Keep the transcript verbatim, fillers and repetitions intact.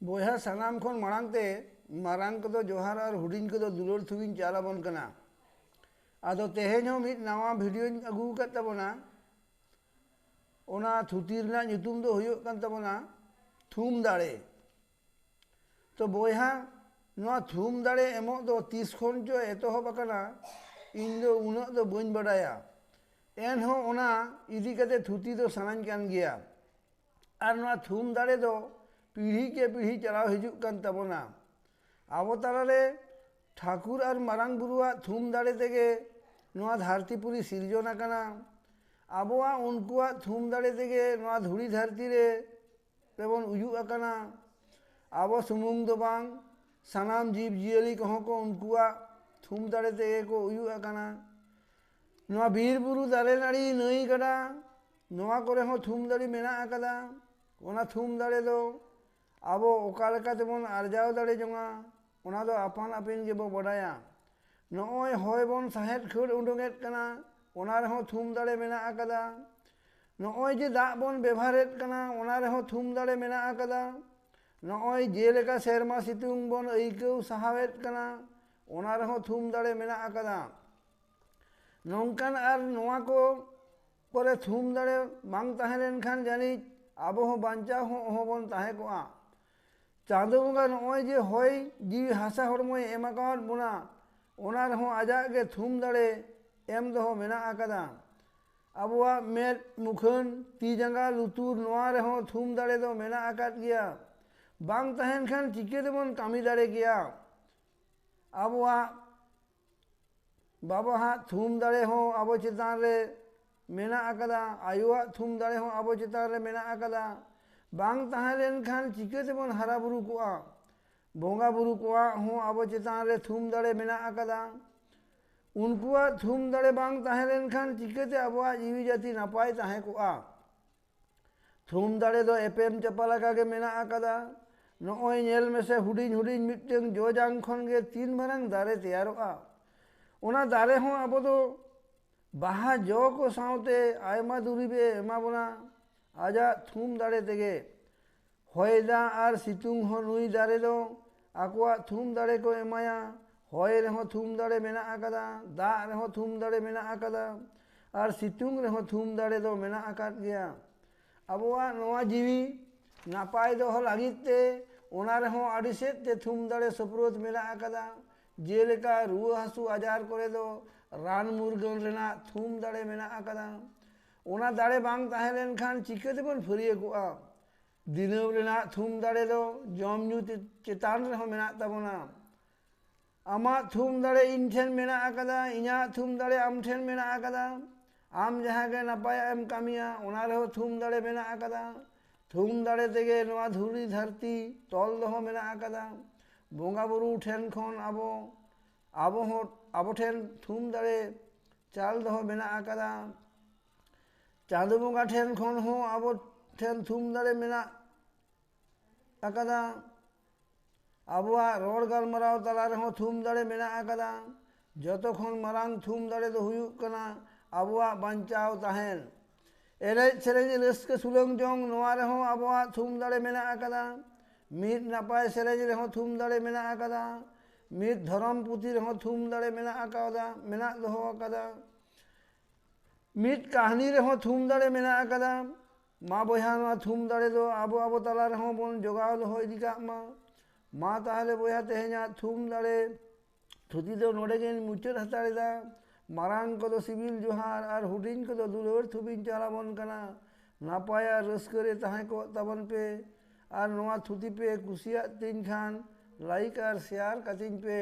ᱵᱚᱭᱦᱟ, ᱥᱟᱱᱟᱢ ᱠᱷᱚᱱ ᱢᱟᱲᱟᱝ ᱛᱮ ᱢᱟᱨᱟᱝ ᱠᱚᱫᱚ ᱡᱚᱦᱟᱨ ᱟᱨ ᱦᱩᱰᱤᱧ ᱠᱚᱫᱚ ᱫᱩᱞᱟᱹᱲ ᱛᱷᱩᱣᱤᱧ ᱪᱟᱞ ᱟᱵᱚᱱ ᱠᱟᱱᱟ᱾ ᱟᱫᱚ ᱛᱮᱦᱮᱧ ᱦᱚᱸ ᱢᱤᱫ ᱱᱟᱣᱟ ᱵᱷᱤᱰᱤᱭᱳᱧ ᱟᱹᱜᱩ ᱟᱠᱟᱫ ᱛᱟᱵᱚᱱᱟ᱾ ᱚᱱᱟ ᱛᱷᱩᱛᱤ ᱨᱮᱱᱟᱜ ᱧᱩᱛᱩᱢ ᱫᱚ ᱦᱩᱭᱩᱜ ᱠᱟᱱ ᱛᱟᱵᱚᱱᱟ ᱛᱷᱩᱢ ᱫᱟᱲᱮ᱾ ᱛᱚ ᱵᱚᱭᱦᱟ, ᱱᱚᱣᱟ ᱛᱷᱩᱢ ᱫᱟᱲᱮ ᱮᱢᱚᱜ ᱫᱚ ᱛᱤᱥ ᱠᱷᱚᱱ ᱪᱚ ᱮᱛᱚᱦᱚᱵ ᱟᱠᱟᱱᱟ, ᱤᱧ ᱫᱚ ᱩᱱᱟᱹᱜ ᱫᱚ ᱵᱟᱹᱧ ᱵᱟᱰᱟᱭᱟ᱾ ᱮᱱᱦᱚᱸ ᱚᱱᱟ ᱤᱫᱤ ᱠᱟᱛᱮ ᱛᱷᱩᱛᱤ ᱫᱚ ᱥᱟᱱᱟᱧ ᱠᱟᱱ ᱜᱮᱭᱟ᱾ ᱟᱨ ᱱᱚᱣᱟ ᱛᱷᱩᱢ ᱫᱟᱲᱮ ᱫᱚ ᱯᱤᱲᱦᱤ ᱠᱮ ᱯᱤᱲᱦᱤ ᱪᱟᱞᱟᱣ ᱦᱤᱡᱩᱜ ᱠᱟᱱ ᱛᱟᱵᱚᱱᱟ᱾ ᱟᱵᱚ ᱛᱟᱞᱟᱨᱮ ᱴᱷᱟᱹᱠᱩᱨ ᱟᱨ ᱢᱟᱨᱟᱝ ᱵᱩᱨᱩᱣᱟᱜ ᱛᱷᱩᱢ ᱫᱟᱲᱮ ᱛᱮᱜᱮ ᱱᱚᱣᱟ ᱫᱷᱟᱹᱨᱛᱤ ᱯᱩᱨᱤ ᱥᱤᱨᱡᱚᱱ ᱟᱠᱟᱱᱟ᱾ ᱟᱵᱚᱣᱟᱜ ᱩᱱᱠᱩᱣᱟᱜ ᱛᱷᱩᱢ ᱫᱟᱲᱮ ᱛᱮᱜᱮ ᱱᱚᱣᱟ ᱫᱷᱩᱲᱤ ᱫᱷᱟᱹᱨᱛᱤ ᱨᱮ ᱨᱮᱵᱚᱱ ᱩᱭᱩᱜ ᱟᱠᱟᱱᱟ᱾ ᱟᱵᱚ ᱥᱩᱢᱩᱝ ᱫᱚ ᱵᱟᱝ, ᱥᱟᱱᱟᱢ ᱡᱤᱵᱽ ᱡᱤᱭᱟᱹᱞᱤ ᱠᱚᱦᱚᱸ ᱠᱚ ᱩᱱᱠᱩᱣᱟᱜ ᱛᱷᱩᱢ ᱫᱟᱲᱮ ᱛᱮᱜᱮ ᱠᱚ ᱩᱭᱩᱜ ᱟᱠᱟᱱᱟ᱾ ᱱᱚᱣᱟ ᱵᱤᱨ ᱵᱩᱨᱩ, ᱫᱟᱨᱮ ᱱᱟᱹᱲᱤ, ᱱᱟᱹᱭ ᱜᱟᱰᱟ, ᱱᱚᱣᱟ ᱠᱚᱨᱮ ᱦᱚᱸ ᱛᱷᱩᱢ ᱫᱟᱲᱮ ᱢᱮᱱᱟᱜ ᱟᱠᱟᱫᱟ᱾ ᱚᱱᱟ ᱛᱷᱩᱢ ᱫᱟᱲᱮ ᱫᱚ ᱟᱵᱚ ᱚᱠᱟ ᱞᱮᱠᱟ ᱛᱮᱵᱚᱱ ᱟᱨᱡᱟᱣ ᱫᱟᱲᱮ ᱡᱚᱝᱟ, ᱚᱱᱟ ᱫᱚ ᱟᱯᱟᱱ ᱟᱹᱯᱤᱱ ᱜᱮᱵᱚ ᱵᱟᱰᱟᱭᱟ᱾ ᱱᱚᱜᱼᱚᱭ ᱦᱚᱭ ᱵᱚᱱ ᱥᱟᱦᱮᱫ ᱠᱷᱟᱹᱲ ᱩᱰᱩᱝᱮᱫ ᱠᱟᱱᱟ, ᱚᱱᱟ ᱨᱮᱦᱚᱸ ᱛᱷᱩᱢ ᱫᱟᱲᱮ ᱢᱮᱱᱟᱜ ᱟᱠᱟᱫᱟ᱾ ᱱᱚᱜᱼᱚᱭ ᱡᱮ ᱫᱟᱜ ᱵᱚᱱ ᱵᱮᱵᱷᱟᱨᱮᱫ ᱠᱟᱱᱟ, ᱚᱱᱟ ᱨᱮᱦᱚᱸ ᱛᱷᱩᱢ ᱫᱟᱲᱮ ᱢᱮᱱᱟᱜ ᱟᱠᱟᱫᱟ᱾ ᱱᱚᱜᱼᱚᱭ ᱡᱮᱞᱮᱠᱟ ᱥᱮᱨᱢᱟ ᱥᱤᱛᱩᱝ ᱵᱚᱱ ᱟᱹᱭᱠᱟᱹᱣ ᱥᱟᱦᱟᱣᱮᱫ ᱠᱟᱱᱟ, ᱚᱱᱟ ᱨᱮᱦᱚᱸ ᱛᱷᱩᱢ ᱫᱟᱲᱮ ᱢᱮᱱᱟᱜ ᱟᱠᱟᱫᱟ᱾ ᱱᱚᱝᱠᱟᱱ ᱟᱨ ᱱᱚᱣᱟ ᱠᱚ ᱠᱚᱨᱮ ᱛᱷᱩᱢ ᱫᱟᱲᱮ ᱵᱟᱝ ᱛᱟᱦᱮᱸ ᱞᱮᱱᱠᱷᱟᱱ ᱡᱟᱹᱱᱤᱡ ᱟᱵᱚ ᱦᱚᱸ ᱵᱟᱧᱪᱟᱣ ᱦᱚᱸ ᱚᱦᱚᱵᱚᱱ ᱛᱟᱦᱮᱸ ᱠᱚᱜᱼᱟ᱾ ᱪᱟᱸᱫᱚ ᱵᱚᱸᱜᱟ ᱱᱚᱜᱼᱚᱭ ᱡᱮ ᱦᱚᱭ ᱡᱤᱣᱤ ᱦᱟᱥᱟ ᱦᱚᱲᱢᱚᱭ ᱮᱢ ᱟᱠᱟᱣᱟᱫ ᱵᱚᱱᱟ, ᱚᱱᱟ ᱨᱮᱦᱚᱸ ᱟᱡᱟᱜ ᱜᱮ ᱛᱷᱩᱢ ᱫᱟᱲᱮ ᱮᱢ ᱫᱚᱦᱚ ᱢᱮᱱᱟᱜ ᱟᱠᱟᱫᱟ᱾ ᱟᱵᱚᱣᱟᱜ ᱢᱮᱫ, ᱢᱩᱠᱷᱟᱹᱱ, ᱛᱤ ᱡᱟᱸᱜᱟ, ᱞᱩᱛᱩᱨ, ᱱᱚᱣᱟ ᱨᱮᱦᱚᱸ ᱛᱷᱩᱢ ᱫᱟᱲᱮ ᱫᱚ ᱢᱮᱱᱟᱜ ᱟᱠᱟᱫ ᱜᱮᱭᱟ᱾ ᱵᱟᱝ ᱛᱟᱦᱮᱱ ᱠᱷᱟᱱ ᱪᱤᱠᱟᱹ ᱛᱮᱵᱚᱱ ᱠᱟᱹᱢᱤ ᱫᱟᱲᱮ ᱠᱮᱭᱟ? ᱟᱵᱚᱣᱟᱜ ᱵᱟᱵᱟᱣᱟᱜ ᱛᱷᱩᱢ ᱫᱟᱲᱮ ᱦᱚᱸ ᱟᱵᱚ ᱪᱮᱛᱟᱱ ᱨᱮ ᱢᱮᱱᱟᱜ ᱟᱠᱟᱫᱟ, ᱟᱭᱳᱣᱟᱜ ᱛᱷᱩᱢ ᱫᱟᱲᱮ ᱦᱚᱸ ᱟᱵᱚ ᱪᱮᱛᱟᱱ ᱨᱮ ᱢᱮᱱᱟᱜ ᱟᱠᱟᱫᱟ᱾ ᱵᱟᱝ ᱛᱟᱦᱮᱸ ᱞᱮᱱᱠᱷᱟᱱ ᱪᱤᱠᱟᱹ ᱛᱮᱵᱚᱱ ᱦᱟᱨᱟ ᱵᱩᱨᱩ ᱠᱚᱜᱼᱟ? ᱵᱚᱸᱜᱟ ᱵᱩᱨᱩ ᱠᱚᱣᱟᱜ ᱦᱚᱸ ᱟᱵᱚ ᱪᱮᱛᱟᱱ ᱨᱮ ᱛᱷᱩᱢ ᱫᱟᱲᱮ ᱢᱮᱱᱟᱜ ᱟᱠᱟᱫᱟ᱾ ᱩᱱᱠᱩᱣᱟᱜ ᱛᱷᱩᱢ ᱫᱟᱲᱮ ᱵᱟᱝ ᱛᱟᱦᱮᱸ ᱞᱮᱱᱠᱷᱟᱱ ᱪᱤᱠᱟᱹᱛᱮ ᱟᱵᱚᱣᱟᱜ ᱡᱤᱣᱤ ᱡᱟᱹᱛᱤ ᱱᱟᱯᱟᱭ ᱛᱟᱦᱮᱸ ᱠᱚᱜᱼᱟ? ᱛᱷᱩᱢ ᱫᱟᱲᱮ ᱫᱚ ᱮᱯᱮᱢ ᱪᱟᱯᱟᱞ ᱟᱠᱟ ᱜᱮ ᱢᱮᱱᱟᱜ ᱟᱠᱟᱫᱟ᱾ ᱱᱚᱜᱼᱚᱭ ᱧᱮᱞ ᱢᱮᱥᱮ, ᱦᱩᱰᱤᱧ ᱦᱩᱰᱤᱧ ᱢᱤᱫᱴᱟᱝ ᱡᱚ ᱡᱟᱝ ᱠᱷᱚᱱ ᱜᱮ ᱛᱤᱱ ᱢᱟᱨᱟᱝ ᱫᱟᱨᱮ ᱛᱮᱭᱟᱨᱚᱜᱼᱟ᱾ ᱚᱱᱟ ᱫᱟᱨᱮ ᱦᱚᱸ ᱟᱵᱚ ᱫᱚ ᱵᱟᱦᱟ ᱡᱚ ᱠᱚ ᱥᱟᱶᱛᱮ ᱟᱭᱢᱟ ᱫᱩᱨᱤᱵᱮ ᱮᱢᱟ ᱵᱚᱱᱟ ᱟᱡᱟᱜ ᱛᱷᱩᱢ ᱫᱟᱲᱮ ᱛᱮᱜᱮ᱾ ᱦᱚᱭ ᱫᱟᱜ ᱟᱨ ᱥᱤᱛᱩᱝ ᱦᱚᱸ ᱱᱩᱭ ᱫᱟᱨᱮ ᱫᱚ ᱟᱠᱚᱣᱟᱜ ᱛᱷᱩᱢ ᱫᱟᱲᱮ ᱠᱚ ᱮᱢᱟᱭᱟ᱾ ᱦᱚᱭ ᱨᱮᱦᱚᱸ ᱛᱷᱩᱢ ᱫᱟᱲᱮ ᱢᱮᱱᱟᱜ ᱟᱠᱟᱫᱟ, ᱫᱟᱜ ᱨᱮᱦᱚᱸ ᱛᱷᱩᱢ ᱫᱟᱲᱮ ᱢᱮᱱᱟᱜ ᱟᱠᱟᱫᱟ, ᱟᱨ ᱥᱤᱛᱩᱝ ᱨᱮᱦᱚᱸ ᱛᱷᱩᱢ ᱫᱟᱲᱮ ᱫᱚ ᱢᱮᱱᱟᱜ ᱟᱠᱟᱫ ᱜᱮᱭᱟ᱾ ᱟᱵᱚᱣᱟᱜ ᱱᱚᱣᱟ ᱡᱤᱣᱤ ᱱᱟᱯᱟᱭ ᱫᱚᱦᱚ ᱞᱟᱹᱜᱤᱫ ᱛᱮ ᱚᱱᱟ ᱨᱮᱦᱚᱸ ᱟᱹᱰᱤ ᱥᱮᱫ ᱛᱮ ᱛᱷᱩᱢ ᱫᱟᱲᱮ ᱥᱳᱯᱨᱳᱫ ᱢᱮᱱᱟᱜ ᱟᱠᱟᱫᱟ᱾ ᱡᱮᱞᱮᱠᱟ ᱨᱩᱣᱟᱹ ᱦᱟᱹᱥᱩ ᱟᱡᱟᱨ ᱠᱚᱨᱮ ᱫᱚ ᱨᱟᱱ ᱢᱩᱨᱜᱟᱹᱱ ᱨᱮᱱᱟᱜ ᱛᱷᱩᱢ ᱫᱟᱲᱮ ᱢᱮᱱᱟᱜ ᱟᱠᱟᱫᱟ᱾ ᱚᱱᱟ ᱫᱟᱲᱮ ᱵᱟᱝ ᱛᱟᱦᱮᱸ ᱞᱮᱱᱠᱷᱟᱱ ᱪᱤᱠᱟᱹ ᱛᱮᱵᱚᱱ ᱯᱷᱟᱹᱨᱭᱟᱹ ᱠᱚᱜᱼᱟ? ᱫᱤᱱᱟᱹᱢ ᱨᱮᱱᱟᱜ ᱛᱷᱩᱢ ᱫᱟᱲᱮ ᱫᱚ ᱡᱚᱢ ᱧᱩ ᱪᱮᱛᱟᱱ ᱨᱮᱦᱚᱸ ᱢᱮᱱᱟᱜ ᱛᱟᱵᱚᱱᱟ᱾ ᱟᱢᱟᱜ ᱛᱷᱩᱢ ᱫᱟᱲᱮ ᱤᱧ ᱴᱷᱮᱱ ᱢᱮᱱᱟᱜ ᱟᱠᱟᱫᱟ, ᱤᱧᱟᱹᱜ ᱛᱷᱩᱢ ᱫᱟᱲᱮ ᱟᱢ ᱴᱷᱮᱱ ᱢᱮᱱᱟᱜ ᱟᱠᱟᱫᱟ᱾ ᱟᱢ ᱡᱟᱦᱟᱸ ᱜᱮ ᱱᱟᱯᱟᱭᱟᱜ ᱮᱢ ᱠᱟᱹᱢᱤᱭᱟ, ᱚᱱᱟ ᱨᱮᱦᱚᱸ ᱛᱷᱩᱢ ᱫᱟᱲᱮ ᱢᱮᱱᱟᱜ ᱟᱠᱟᱫᱟ᱾ ᱛᱷᱩᱢ ᱫᱟᱲᱮ ᱛᱮᱜᱮ ᱱᱚᱣᱟ ᱫᱷᱩᱲᱤ ᱫᱷᱟᱹᱨᱛᱤ ᱛᱚᱞ ᱫᱚᱦᱚ ᱢᱮᱱᱟᱜ ᱟᱠᱟᱫᱟ᱾ ᱵᱚᱸᱜᱟ ᱵᱩᱨᱩ ᱴᱷᱮᱱ ᱠᱷᱚᱱ ᱟᱵᱚ, ᱟᱵᱚ ᱦᱚᱸ, ᱟᱵᱚ ᱴᱷᱮᱱ ᱛᱷᱩᱢ ᱫᱟᱲᱮ ᱪᱟᱞ ᱫᱚᱦᱚ ᱢᱮᱱᱟᱜ ᱟᱠᱟᱫᱟ᱾ ᱪᱟᱸᱫᱚ ᱵᱚᱸᱜᱟ ᱴᱷᱮᱱ ᱠᱷᱚᱱ ᱦᱚᱸ ᱟᱵᱚ ᱴᱷᱮᱱ ᱛᱷᱩᱢ ᱫᱟᱲᱮ ᱢᱮᱱᱟᱜ ᱟᱠᱟᱫᱟ᱾ ᱟᱵᱚᱣᱟᱜ ᱨᱚᱲ ᱜᱟᱞᱢᱟᱨᱟᱣ ᱛᱟᱞᱟ ᱨᱮᱦᱚᱸ ᱛᱷᱩᱢ ᱫᱟᱲᱮ ᱢᱮᱱᱟᱜ ᱟᱠᱟᱫᱟ᱾ ᱡᱚᱛᱚ ᱠᱷᱚᱱ ᱢᱟᱨᱟᱝ ᱛᱷᱩᱢ ᱫᱟᱲᱮ ᱫᱚ ᱦᱩᱭᱩᱜ ᱠᱟᱱᱟ ᱟᱵᱚᱣᱟᱜ ᱵᱟᱧᱪᱟᱣ ᱛᱟᱦᱮᱱ᱾ ᱮᱱᱮᱡ ᱥᱮᱨᱮᱧ ᱨᱟᱹᱥᱠᱟᱹ ᱥᱩᱞᱟᱹᱝ ᱡᱚᱝ, ᱱᱚᱣᱟ ᱨᱮᱦᱚᱸ ᱟᱵᱚᱣᱟᱜ ᱛᱷᱩᱢ ᱫᱟᱲᱮ ᱢᱮᱱᱟᱜ ᱟᱠᱟᱫᱟ᱾ ᱢᱤᱫ ᱱᱟᱯᱟᱭ ᱥᱮᱨᱮᱧ ᱨᱮᱦᱚᱸ ᱛᱷᱩᱢ ᱫᱟᱲᱮ ᱢᱮᱱᱟᱜ ᱟᱠᱟᱫᱟ᱾ ᱢᱤᱫ ᱫᱷᱚᱨᱚᱢ ᱯᱩᱛᱷᱤ ᱨᱮᱦᱚᱸ ᱛᱷᱩᱢ ᱫᱟᱲᱮ ᱢᱮᱱᱟᱜ ᱟᱠᱟᱫᱟ, ᱢᱮᱱᱟᱜ ᱫᱚᱦᱚ ᱟᱠᱟᱫᱟ᱾ ᱢᱤᱫ ᱠᱟᱹᱦᱱᱤ ᱨᱮᱦᱚᱸ ᱛᱷᱩᱢ ᱫᱟᱲᱮ ᱢᱮᱱᱟᱜ ᱟᱠᱟᱫᱟ᱾ ᱢᱟ ᱵᱚᱭᱦᱟ, ᱱᱚᱣᱟ ᱛᱷᱩᱢ ᱫᱟᱲᱮ ᱫᱚ ᱟᱵᱚ ᱟᱵᱚ ᱛᱟᱞᱟ ᱨᱮᱦᱚᱸ ᱵᱚᱱ ᱡᱚᱜᱟᱣ ᱫᱚᱦᱚ ᱤᱫᱤ ᱠᱟᱜ ᱢᱟ᱾ ᱢᱟ ᱛᱟᱦᱚᱞᱮ ᱵᱚᱭᱦᱟ, ᱛᱮᱦᱮᱧᱟᱜ ᱛᱷᱩᱢ ᱫᱟᱲᱮ ᱛᱷᱩᱛᱤ ᱫᱚ ᱱᱚᱰᱮ ᱜᱮᱧ ᱢᱩᱪᱟᱹᱫ ᱦᱟᱛᱟᱲ ᱮᱫᱟ᱾ ᱢᱟᱨᱟᱝ ᱠᱚᱫᱚ ᱥᱤᱵᱤᱞ ᱡᱚᱦᱟᱨ ᱟᱨ ᱦᱩᱰᱤᱧ ᱠᱚᱫᱚ ᱫᱩᱞᱟᱹᱲ ᱛᱷᱩᱢᱤᱧ ᱪᱟᱞ ᱟᱵᱚᱱ ᱠᱟᱱᱟ᱾ ᱱᱟᱯᱟᱭ ᱟᱨ ᱨᱟᱹᱥᱠᱟᱹ ᱨᱮ ᱛᱟᱦᱮᱸ ᱠᱚᱜ ᱛᱟᱵᱚᱱ ᱯᱮ᱾ ᱟᱨ ᱱᱚᱣᱟ ᱛᱷᱩᱛᱤ ᱯᱮ ᱠᱩᱥᱤᱭᱟᱜ ᱛᱤᱧ ᱠᱷᱟᱱ like ᱟᱨ share ᱠᱟᱹᱛᱤᱧ ᱯᱮ᱾